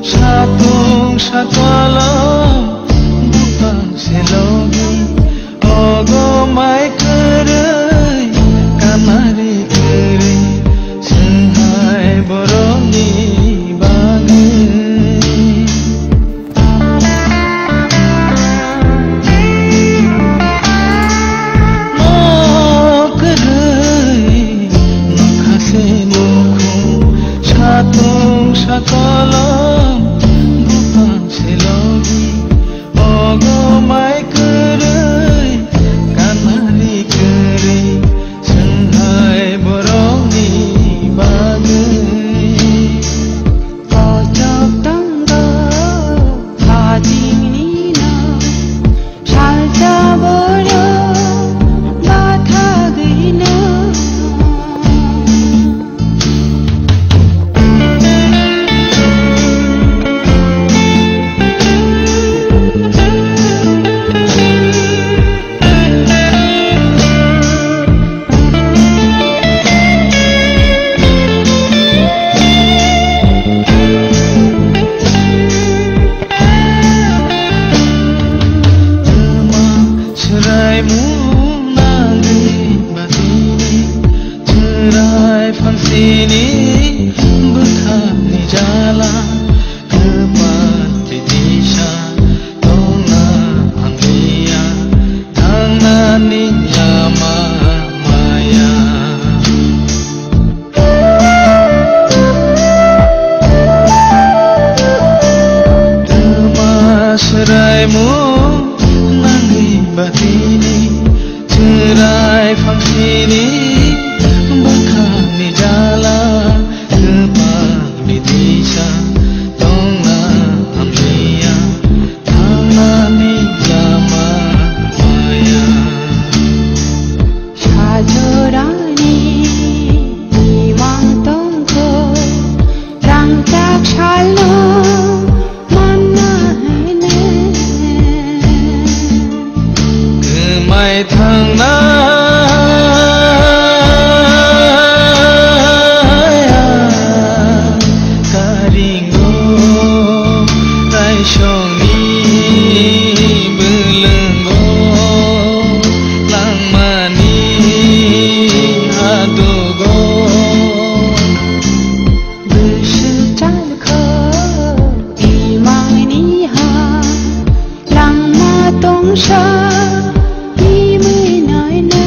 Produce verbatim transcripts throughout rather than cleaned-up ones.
Satung sakolom bupang selogi, ogo mai kwrwi, kamari kwrwi, swnghai borokni bagwi. Nok kwrwi, nokha se nukhung, satung sakolom, bupang selogi, ogo mai kwrwi, kanari kwrwi, swnghai borokni bagwi. Kochok tongo hajingni no, salsa borok bathagwino. Chwrai mung nangwi batini, chwrai phansini bwkhakni jala. Kwpal titisa tongna hamliya, thangnani lama maya. Twma swraimung nangwi batini, chwrai phangsini bwkhakni jala. Kwpal bitisa tongna hamliya, thangnani lama maya. Sajorani imang tongkho, rangchak salno manna hene. Kwmai thangnaya karingo, raisongni bwlwngo, langmani hadugo. Bwswk chalkho imangni ha, langma tongsa imwi naina.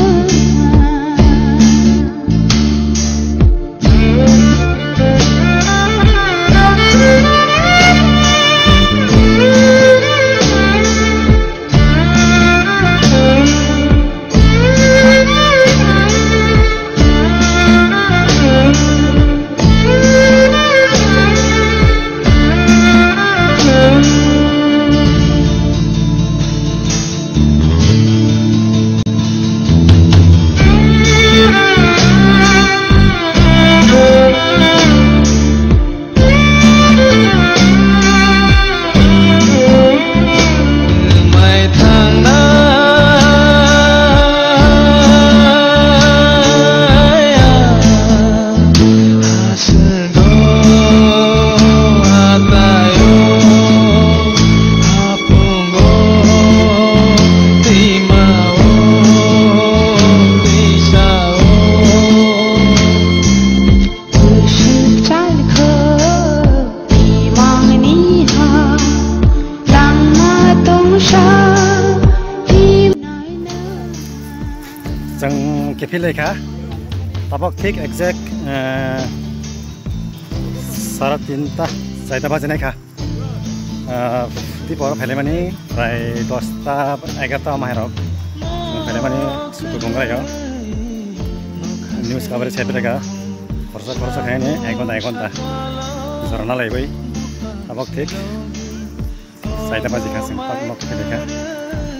Chwng kiphil lai kha, tabok thik exact, eh, sara tinta, chaita baji nai kha. Ah, tei boro phailaimani prai dosta egarota omo hai rok. Phailaimani suku bongrai o. News coverage sai phai kha. Khoroksa khoroksa khainani ek ghonta ek ghonta jorna laiwi. Tabok thik chaita baji kha, chwng pak nok kiphilai kha.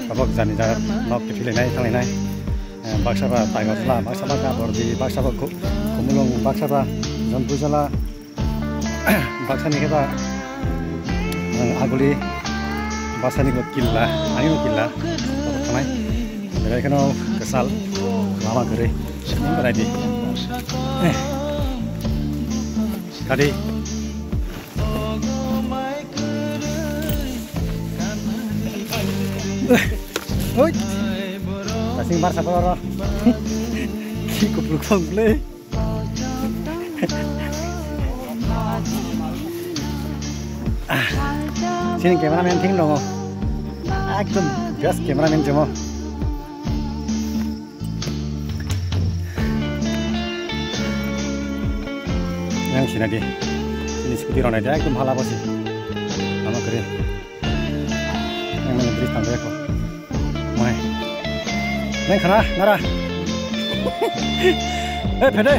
Tabok jani jaga nok kiphilainai thanglainai. Eh, baksa ba Tiger Jala, baksa ba Gabor Di, baksa ba Ku-, Kumulung, baksa ba Jontu Jala, baksa ni khe ba, eh, Aguli, baksa ni bo Killa, ani bo Killa, abo khanai. Berai kheno kwsal, lama kwrwi, berai di. Eh. Kadi. Oi. Asing bar sapa ro. Ki kupluk song ble. Ah. Sini cameraman thing dongo. Ekdom best cameraman jemo. Yang sina di. Ini scooty rona dia ekdom hala bosi. Lama kere. Yang mana bridge tangga ko. Mai. Neng khana nara. Eh, pede.